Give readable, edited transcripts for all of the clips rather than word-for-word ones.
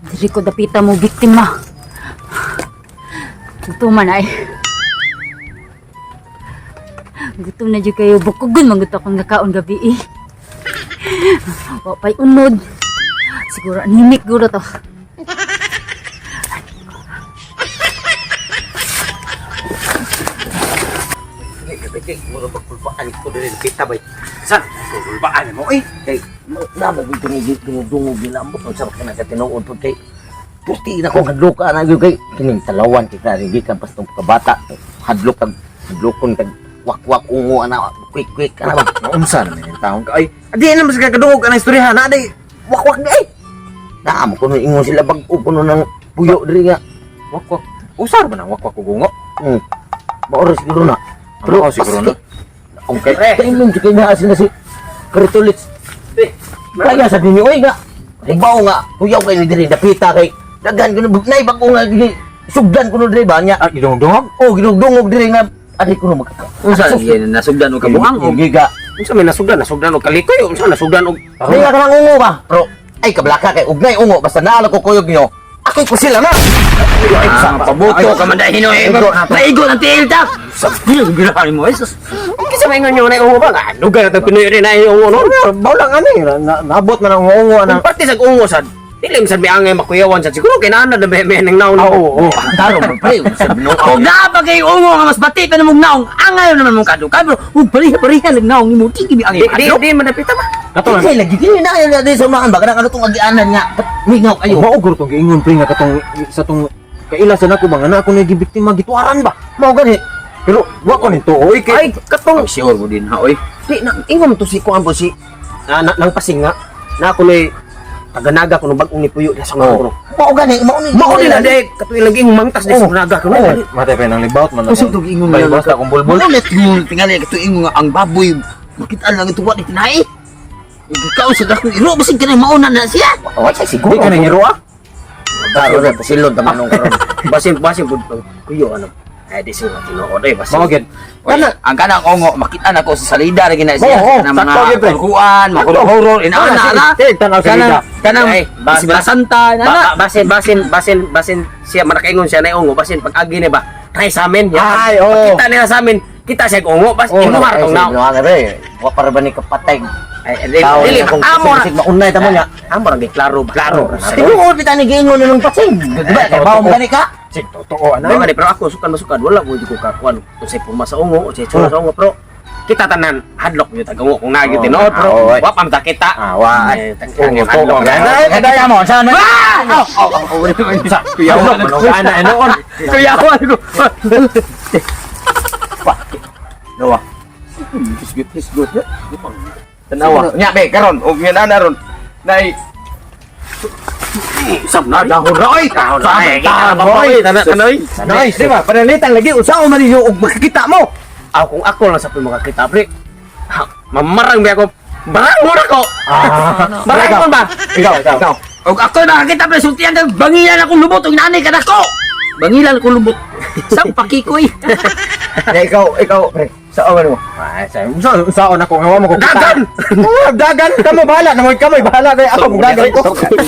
Dili ko dapita mo biktima. Gutom man ay. Gutom na jud kayo, bukogon man gud akong nakaon gabi eh. Wa pay unod. Siguro anemic guro to. Mura pagkulpaan ko diri kita bay. San? Kulpaan mo eh. Kay namo gud kini ginudungog nila ambot unsa ba kana sa tinuod pud kay pusti na ko hadlok ana gyud kay kining talawan kay klaro gikan pas tong pagkabata hadlok kag hadlokon kag wakwak ungo ana, quick quick ana ba. Naunsa naman yung taong ka. Ay, di na mas kakadungog ang istorya na day. Wakwak di ay. Naa mo kuno ingon sila bag-o kuno ng puyo diri nga. Wakwak. Usar ba nang wakwak ug ungo? Maoro siguro na. Pero siguro na. Okay. Kay min kay naa sila si Kartulits. Kaya sa ninyo oy nga. Hibaw nga, kuyaw kay ni diri dapita kay daghan kuno nay bag-o nga sugdan kuno diri ba niya. Ah, gidungdungog. Oh, ginugdungog diri nga ari kuno magkaka. Unsa nasugdan og kabuang og Giga. unsa may nasugdan, nasugdan og kalikoy, unsa nasugdan og Kaya ka nang ungo ba? Pero ay kablaka kay ugnay ungo basta naala ko kuyog niyo. Ako'y kusila na. Ah, pabuto ka man dahil hinoy. Maigo ng tiil ta. Sa ginahan mo ay sus. Kinsa may ingon nyo na ungo ba? Nga dugay na tong Pinoy rin na ungo no. Baw lang ani, naabot man ang ungo Kung ana. parte sa ungo sad, dili man sad may angay makuyawan sad siguro kay naana na may may nang naon. Oo, oo. Taro mo pre, sa binuang. Og naa pa kay ungo nga mas bati pa namong naong, angayo naman mong kadukan, bro. Ug pareha-pareha lang naong nimo, di gini angay Di di madlok. di man dapita ba. Kato lang. Kay lagi kini na na di sa unahan ba kanang ano tong agianan nga. Mingaw kayo. Mao guro tong giingon pre nga katong sa tong kaila sa nako ba nga na ako na gibiktima gituaran ba. Mao gani. Pero wa ko nito oy kay Ay katong Sure mo din ha oy. di na ingon to si kuan po si na, na, nang pasing nga na ako ni taganaga kuno bag-ong ni puyo sa nga kuno. Mao gani, mao ni. Mao ni na di katuig lagi imong mangtas di sa naga kuno. Oh, matay pa nang libaut man. Usog tong giingon nga. Basta akong bulbul. Mao na tingon tingali kato ingon nga ang baboy makita lang ito wa ni tinai. Ikaw sa dakong iro basig kanang mauna na siya. Wa siya siguro. Di ka nang hero ah. Taro na pasilon ta manong karon. Basin basin pud kuyo ano. Ay di siguro tinuod eh basin. Mao gyud. Oy, ang kanang ongo makita na ko sa salida ra gina siya. Oo, Kanang mga sakto gyud, pre. kulkuan, mga horror, inaana na. Tanaw sa Kanang lida. kanang Ay, Semana Santa Ba, na. ba, basin basin basin basin siya manakaingon siya na ungo basin pag agi ni ba. Try sa amin. Ya. Ay, oo. Kita nila sa amin. Kita siya ungo bas imuhar tong naong. Binuang pre. Wa para ba ni kapatay. Ay dili Tao dili na kung amo ra. sisig maunay ta mo nga. Amo ra gi klaro ba. Klaro. Tinuod bitaw ni giingon nung pasing. Di ba? Kay bawo mo gani ka. Sig totoo ana. Ano pero ako sukan masukan wala ko di ko kakuan unsay porma sa ungo unsay tsura sa ungo pero kita tanan hadlok gyud tag ungo kung naa gyud tinuod pero Oo, ay. wa pa man ta kita. Ah, wa. Eh, Ungo hadlok to. na. Kita mo sa ano? Kuyawan manong ana noon. Kuyawan ko. Nawa. Hisgot, hisgot. Tanawa. Nya be karon og nga na ron. Nay Sab na dahon ra oy. Dahon ra. Sa- Kita ba oy tanan tanoy. Nice, di ba? Panalitan lagi unsa man ninyo og makikita mo. Ako kung ako lang sa makakita pre. Ha, mamarang ba ako? Barang mo na ko. Ah, Barang mo ba? Ikaw, ikaw. Og ako nakakita pre sultian kag bangilan akong lubot og nanay kadako. Bangilan akong lubot. Sa pakikoy. Ya, ikaw, ikaw, pre. Sa awan mo. Ay, sa unsa unsaon ako nga wa mo ko kita. Dagan! Oh, dagan kamo bahala na mo kamo bahala kay ako kung dagan ko.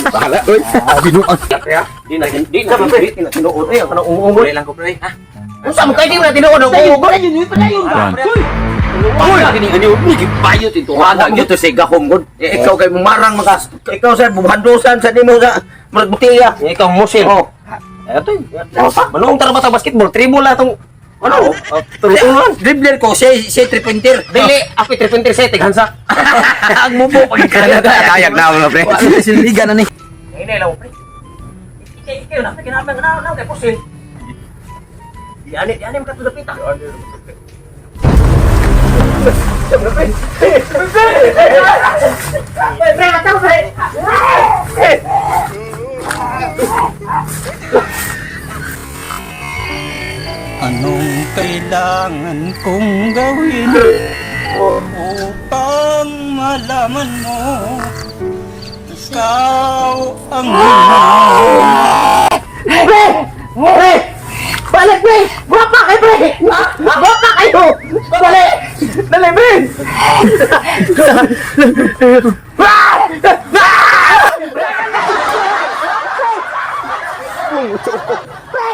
Bahala oy. Ah, binuang. Di na di na di na tinuod eh ang kanang ungo. lang ko pre. Ha? Unsa mo kay di mo na tinuod ang ungo? Padayon, padayon. Uy, kini ani ni gipayo tintuhan gyud to sa gahom gud. Eh, ikaw kay mumarang makas. Ikaw sir, buhandosan sa nimo sa murag botelya. Ikaw musil. Oh. Eto. Manuong tara ba ta basketball? Tribol la tong ano? Turo-turuan. Dribbler ko siya siya three pointer. Dili, ako 3.7 hansa. Ang mubo pag Kayag na mo pre. Siliga na ni. Hinay lang pre. Ikaw ikaw na kinabang na na kay pusil. Di ani di ani makatudapita. Anong kailangan kong gawin upang malaman mo ikaw ang Pre! Pre! Balag! pre! Guwapa kay pre! Guwapa kayo! Dali! Dali, pre! Pre!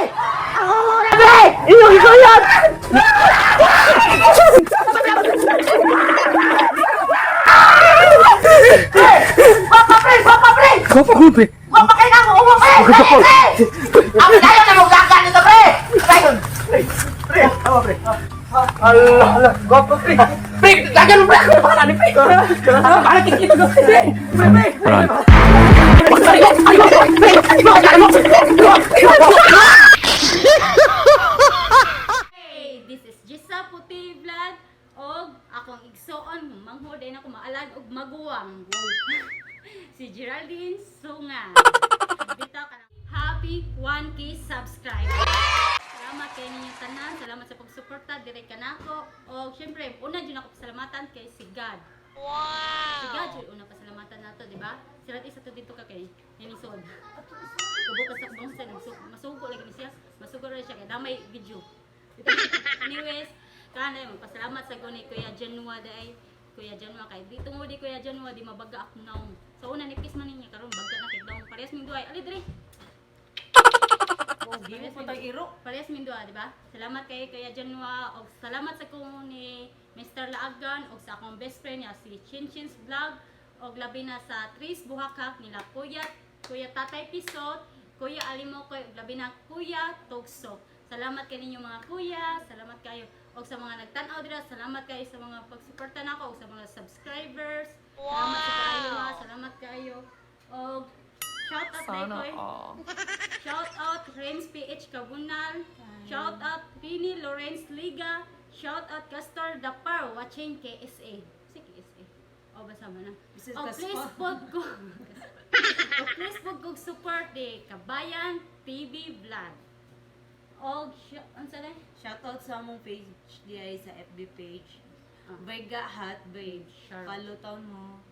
Ang una, pre! Iyong ikaw yan! Pre! Guwapa, pre! Guwapa, pre! Guwapa ko, pre. Guwapa kayo na! Uwa, pre! Pre! Pre! Ang tayo na mong nito, pre! Tayo! Pre, tama, pre. Allah, Allah. Guwapa, pre. Pre, dagan mo, pre. Ako na bahala ni pre. Bahala kikita ko. Pre, pre, pre. Hey, this is Jessa Puti Vlog og akong igsoon manghod ay nako maalan og maguwang. Si Geraldine Sunga. Bitaw ka na. Happy 1K subscribe. Salamat kay ninyo tanan, salamat sa pagsuporta dire kanako. Og syempre, una jud ako pasalamatan kay si God. Wow. Si God jud una pasalamatan nato, di ba? Sirat isa to dito ka kay ninisod. Kubo ka sa bangsa, masugo lagi ni siya. Masugo rin siya kay damay video. Anyways, kanay magpasalamat sa guni Kuya Janwa day. Kuya Janwa kay di tungod di Kuya Janwa di mabaga akong naong. Sa una nipis man niya karon baga na kay naong parehas ming duay. Ali diri. Di mo po iro. Parehas ming duha, di ba? Salamat kay Kuya Janwa og salamat sa ko ni Mr. Laagan og sa akong best friend niya si Chinchin's Vlog og labi na sa Tris Buhakak nila Kuya Kuya Tatay Pisot, Kuya Alimokoy ug labi na Kuya Tugso. Salamat kay ninyo mga kuya, salamat kayo og sa mga nagtan-aw dira, salamat kayo sa mga pagsuporta nako og sa mga subscribers. Salamat sa kayo ha, salamat kayo. Og shout out Sana kay all. Shout out Renz PH Kabunal. Shout out Rini Lorenz Liga. Shout out Castor Dapar watching KSA. Si KSA. O basta mo na. Mrs. O Gaspar. please pod ko. O please pod ko support the Kabayan TV Vlog. Og unsa na? Shoutout sa among page diay sa FB page. Vega Hat Babe. Sure. Follow taon mo.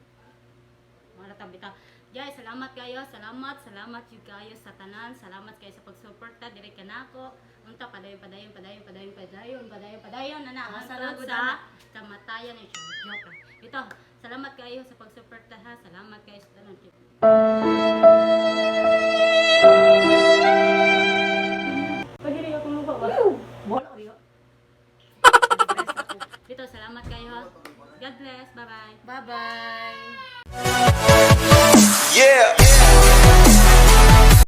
Mga bitaw. Guys, salamat kayo. Salamat, salamat jud kayo sa tanan. Salamat kayo sa pagsuporta dire kanako. Unta padayon padayon padayon padayon padayon padayon padayon na na Asa hangtod na, sa kamatayan ni joke. Lang. Ito, salamat kayo sa pagsuporta ha. Salamat kayo sa tanan. Pahiri ako mo ba? Wala ko. Dito, salamat kayo ha. God bless. Bye-bye. Bye-bye.